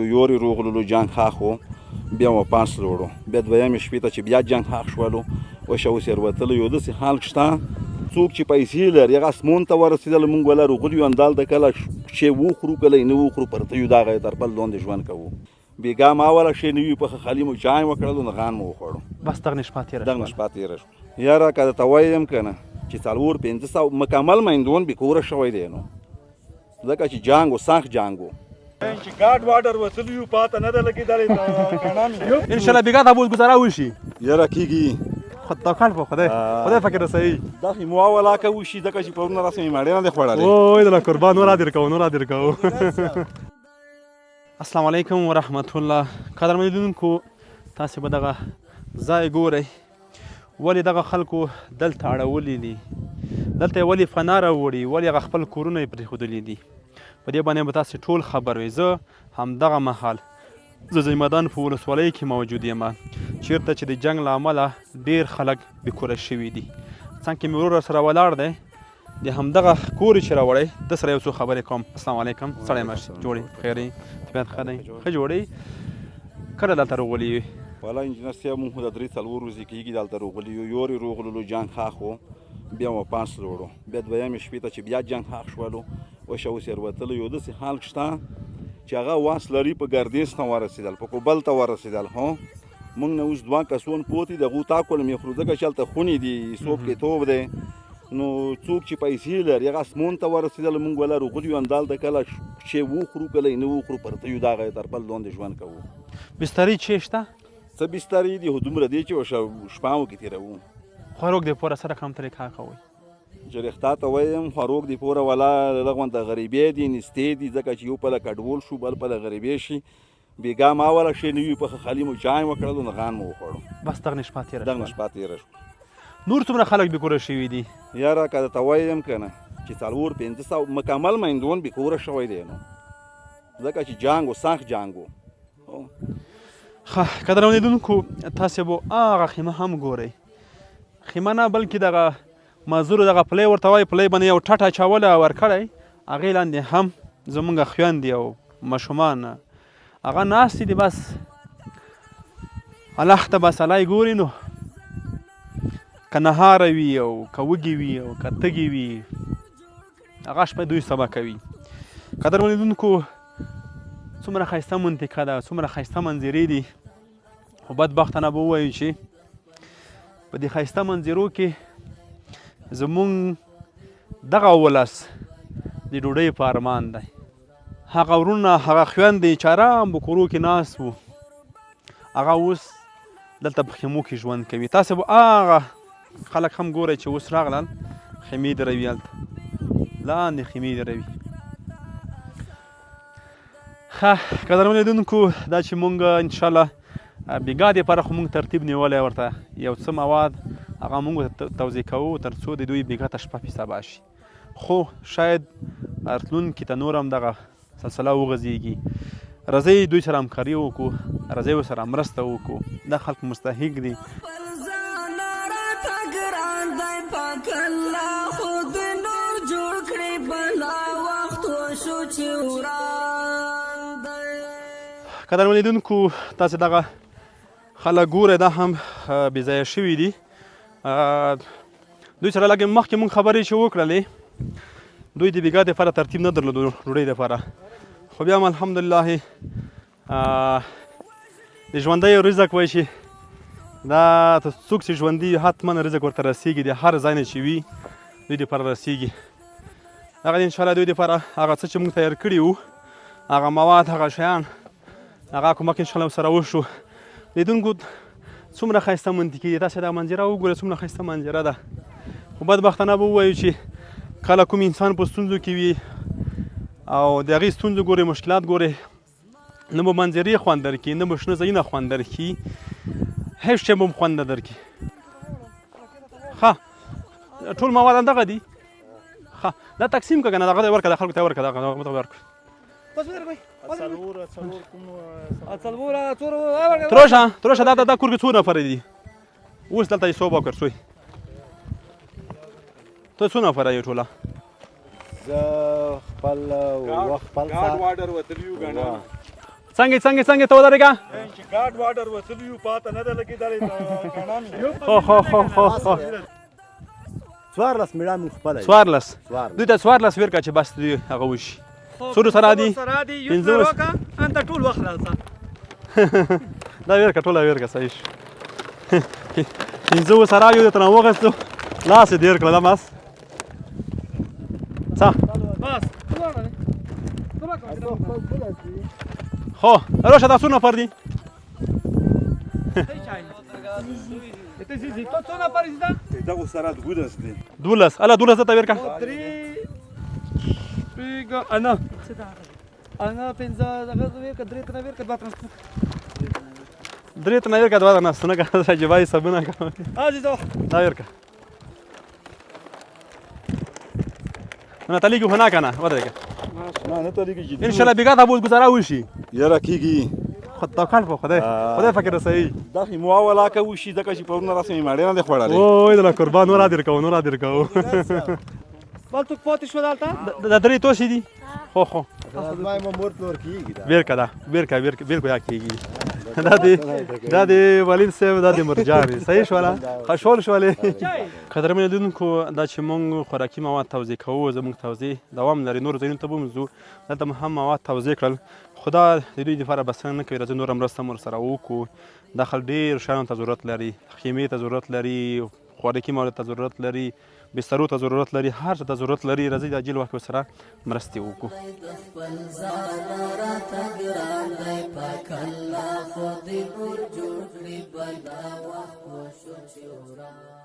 یوري روغللو جنګ ښاخ و، بیا مو پاس لوړو، بیا دویمې شپې ته چې بیا جنګ ښاخ شولو اوس اوس یې وروتلو. یو داسې حال شته څوک چې پیسې لري هغه اسمون ته ورسېدل، مونږ ولا روغلي یو، همدلته کله شی وخورو کله یې نه وخورو، پرته یو دغه تر بل لاندې ژوند کوو. بېګا ما ولا شی نه وي پخه، خالي مو چای وکړلو، نغان مو وخوړو، بس دغه شپه تېره شوه. دغه شپه تېره شوه. یاره که درته وایم که نه چې 400-500 مکمل میندون بې کوره شوی دی، نو ځکه چې جنګ و، سخت جنګ و، چې ګاډ واډر وتلی یو پاته نه ده لګېدلې. ان شاء الله بیګا ته به ګزاره وشي. یاره کېږي. خو توکل په خدای، خدای پکې رسوي. دا خو مو ولاکه وشي، ځکه چې پرون راسه مې مړې نه دی خوړلې. وای دله قربان، نور درکو، نور درکو. السلام علیکم ورحمت الله. قدرمن لیدونکو، تاسې به دغه ځای ګورئ، ولې دغه خلکو دلته اړولي دي، دلته یې ولې فنا راوړي، ولې هغه خپل کورونه یې پرېښودلي دي، په دې باندې به تاسې ټول خبر وئ. زه همدغه مهال د زیمدان په ولسوالۍ کې موجود یم، چیرته چې د جنګ له امله ډېر خلک بې کوره شوي دي. څنګ کې مې ورور سره ولاړ دی، د همدغه کور چې راوړی، د سره یو څو خبرې کوم. السلام علیکم، سړی مش جوړې؟ خیرې؟ طبیعت ښه دی؟ ښه جوړې؟ کله دلته راغلي یې؟ والا انجینر صاحب، مونږ خو د 3-4 ورځې کېږي دلته روغلي یو. یوري روغللو جنګ ښاخ و، بیا مو پاس لوړو، بیا دویمې شپې ته چې بیا جنګ ښاخ شولو اوس اوس یې وروتلو. یو داسې حال شته چې هغه واس لري په ګردیز ته ورسېدل، په کوبل ته ورسېدل، هو مونږ نه اوس دوه کسون پوتې د هغو تاکول مې خورو، ځکه چې هلته خونې دي، څوک کې توب دی، نو څوک چې پیسې لري هغه اسمون ته ورسېدل، مونږ ولا روغلي یو، همدلته کله شی وخورو کله یې نه وخورو، پرته یو دغه تر بل لاندې ژوند کوو. بسترې چې شته؟ څه بسترې دي، خو دومره دی چې شپه کې تېروو. خوراک د پوره سره کوم طریقه کوئ؟ چې رښتا ته وایم، خوراک د پوره ولا لغونته غریبې دي، نستې دي، ځکه چې یو پله کډول شو بل پله غریبې شي. بېګا ما ولا شی نه وي پخه، خالي مو چای وکړلو، نغان مو وخوړو، بس دغه شپه تېره دغه شپه تېره شوه. نور څومره خلک بې کوره شوي دي؟ یاره که درته وایم که نه چې 400-500 مکمل میندون بې کوره شوی دی، نو ځکه چې جنګ و، سخت جنګ و. ښه قدرمن لیدونکو، تاسې به هغه خیمه هم ګورئ، خیمه نه بلکې دغه مزدور دغه پلی ورته وایي، پلی باندې یو ټټ اچولی او ورکړی، هغې لاندې هم زمونږ خویندې او ماشومان هغه ناستې دي. بس الله ته بس الله ګوري، نو که نهاره وي او که وږي وي او که تږي وي، هغه شپه دوی سبا کوي. قدرمن لیدونکو، څومره ښایسته منطقه ده، څومره ښایسته منظرې دي، خو بدبختانه به ووایو چې په دې ښایسته منظرو کې زمونږ دغه ولس د ډوډۍ په ارمان دی. هغه وروڼه، هغه خویندې چې ارام په کورو کې ناست وو، هغه اوس دلته په خیمو کې ژوند کوي. تاسې به هغه خلک هم ګورئ چې اوس راغلل، خیمې دروي، هلته لاندې خیمې دروي. ښه قدرمن لیدونکو، دا چې مونږ انشاءالله بیګا دپاره خو مونږ ترتیب نیولی، ورته یو څه مواد هغه مونږ توزیع کوو تر څو د دوی بیګا ته شپه پې سبا شي، خو شاید راتلونکي ته نور هم دغه سلسله وغځېږي. راځئ دوی سره همکاري وکړو، راځئ ورسره مرسته وکړو، دا خلک مستحق دي. قدرمن لیدونکو، تاسې دغه خلک ګورئ، دا هم بې ځایه شوي دي. دوی سره لږ مخکې مونږ خبرې چې وکړلې، دوی د بیګا دپاره ترتیب نه درلود ډوډۍ دپاره، خو بیا هم الحمدلله د ژوندی رزق وایي چې دا څوک چې ژوندي حتما رزق ورته رسیږي، د هر ځای نه چې وي دوی دپاره رسیږي. هغه انشاءالله دوی دپاره هغه څه چې موږ تیار کړي وو، هغه مواد، هغه شیان، هغه کومک انشاءالله سره وشو. لیدونکو، څومره ښایسته منطقي دي، تاسې دا منظره وګورئ، څومره ښایسته منظره ده. خو بدبختانه به ووایو چې کله کوم انسان په ستونزو کې وي او د هغې ستونزو ګوري، مشکلات ګوري، نه به منظرې خوند درکړي، نه به شنه ځایونه خوند درکړي، هېڅ شی به هم خوند نه درکړي. ښه ټول مواد همدغه دي. ښه دا تقسیم کړه که نه، دغه دی ورکړه، خلکو ته ورکړه، دغه ته ورکړه. تروشه تروشه، دا دا کور کې څو نفره دي اوس دلته؟ یې څو وکړ څوی ته څو نفره یې ټوله؟ زه خپل و خپل ګاډ واډر وتلی یو ګڼه. څنګه څنګه څنګه ته ودرېږه. چې ګاډ واډر وتلی یو پاته نه ده لګېدلې. خو خو خو خو خو. 14 میړه مونږ خپله. 14 دوی ته 14 ورکړه چې بس دوی هغه وشي. څو سره دي؟ 15. انت ټول وخلاصه. دا ورکړه، ټوله ورکړه. صحیح شو. 5 سره یو ته وغستو، لاس یې دیر کړه. دا مس څه؟ بس. خو راشه، دا څو نفر دي؟ دغه سره 12 دي. 12. الا 12 ته ورکړه. درې شپږ انا انا پنځه دغه ورکړه، درې تنه ورکړه، دوه تنه. درې تنه ورکړه، دوه تنه. څنګه عجیبه حسابونه کوي. عزیزو دا ورکړه. نه تلیږي خو نه که نه ودرېږه. نه نه تلیږي. ان شاء الله بیګا ته به ګزاره وشي. یاره کېږي. خو توکل په خدای، خدای فکر رسوي. دا خو مو ولاکه وشي، ځکه چې پرون راسه مې مړې نه دی خوړلې. وای دله قربان، نور در کوو، نور در کوو. بل څوک پاتې شو دلته؟ دا درې توسې دي. خو خو. زما مور پلور کېږي دا. بیرکه دا بیرکه بیرکه بیرکه یا کېږي. دا دی، دا دی ولید صاحب، دا دی مرجان. صحیح شوله، خشول شولې. قدرمن لیدونکو، دا چې مونږ خوراکي مواد توزیع کوو، زمونږ توزیع دوام لري. نورو ځایونو ته به هم ځو، دلته مو هم مواد توزیع کړل، خو دا د دوی دپاره بسنه نه کوي. راځئ نوره مرسته مو ورسره وکړو. دا خلک ډېر شیانو ته ضرورت لري، خیمې ته ضرورت لري، خوراکي موادو ته ضرورت لري، بسترو ته ضرورت لري، هر څه ته ضرورت لري. راځئ د عاجل وخت سره مرستې وکړو. خپل ځان راته ګران دی پاک الله، خو دې نور جوړ کړي بلا وخت وشو چې وران.